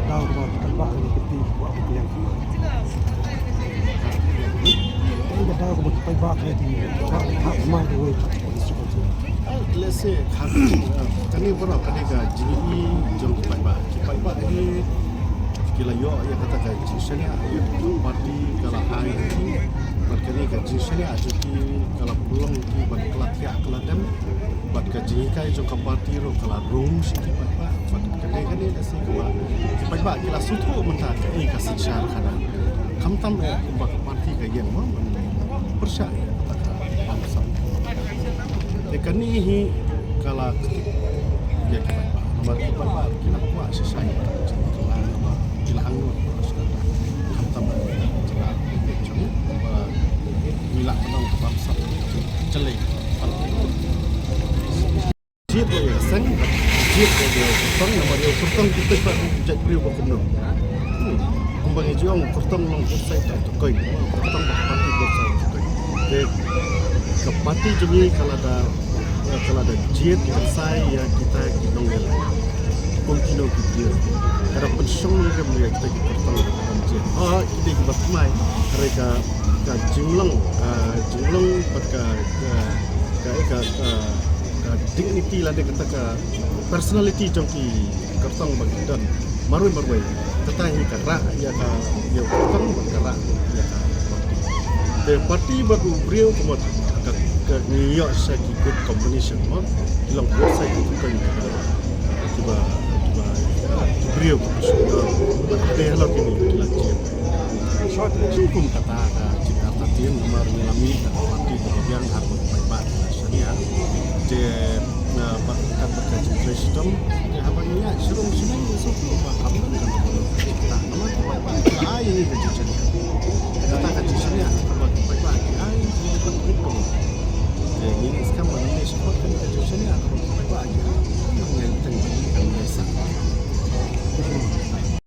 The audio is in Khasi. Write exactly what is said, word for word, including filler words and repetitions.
Daw ba ki paidbah ki kynti ba ki liang ki. Ka daw ba ki paidbah ki kynti ba ki hap mai ki wei. Let's say, kane baroh kane ka jingïohi jong ki paidbah. Ki paidbah hi ki la ïoh ïa kata ka jingshaniah, ïa ka party ka la ai ha ki, bad kane ka jingshaniah jong ki ka la pynlong ki bad ka la thiah ka la dem, bad ka jinghikai jong ka party ruh ka la rung sha ki paidbah. Bad kane kane da shi kaba ki paidbah ki la sngewthuh mynta kaei ka synshar khadar. Khamtam eh kumba ka party ka ïeng mo ban pyrshah ïa kata ka bamsap. Te kane hi ka la ktik ïa ki paidbah. Namar ki paidbah ki la kwah shisha ïa ka jingïalang ba ki la angnud. Khamtam ba ki la jong ba ki la pynlong ka bamsap jyllei. Jied ïa ka seng, jied ïa u kyrtong, namar ïa u kyrtong ki paidbah ki jait briew ba kumno. Hmm. Kumba ngi ju ong kyrtong long both side of the coin. Kyrtong ba party both side of the coin. Te ka party jong ngi ka la da, ka la da jied ban sai ïa kita ki nongïalam. Kum kino ki briew. Ka da pynshong nongrim ïa kita ki kyrtong ba jied. Oh, ki dei kiba thymmai. Hynrei ka, ka jinglong, ka jinglong bad ka, ka, ka, ka, ka ka dignity lane kata ka personality jong ki kyrtong ba ki don marwei marwei. Kata hi ka rah ïa ka, ïa u kyrtong bad ka rah ïa ka party. Te party bad u briew ka mut ka, ka ngi ïoh sha ki good combination mo. Ki long both side ki kyrtong kiba, kiba, kiba, ki briew kiba shu don bad ka dei halor kine ki la jied. Shuh kum kata ka jingkyrta tien namar ngi la mih na ka party kaba biang, ar ngut paidbah ki la shaniah. Te, eh, bad kat bad ka jingtrei shitom, te haba ngi ïaid sha rum sha rum ngi sngewthuh ba kam don kano kano ka jingkyrta namar ki paidbah ki la ai ïa ngi ka jingshaniah. Kata ka jingshaniah kaba ki paidbah ki ai ïa ngi ka jingkyrta. Te ngi ngeit skhem ba ngi leh shakhmat kane ka jingshaniah kaba ki paidbah ki ai.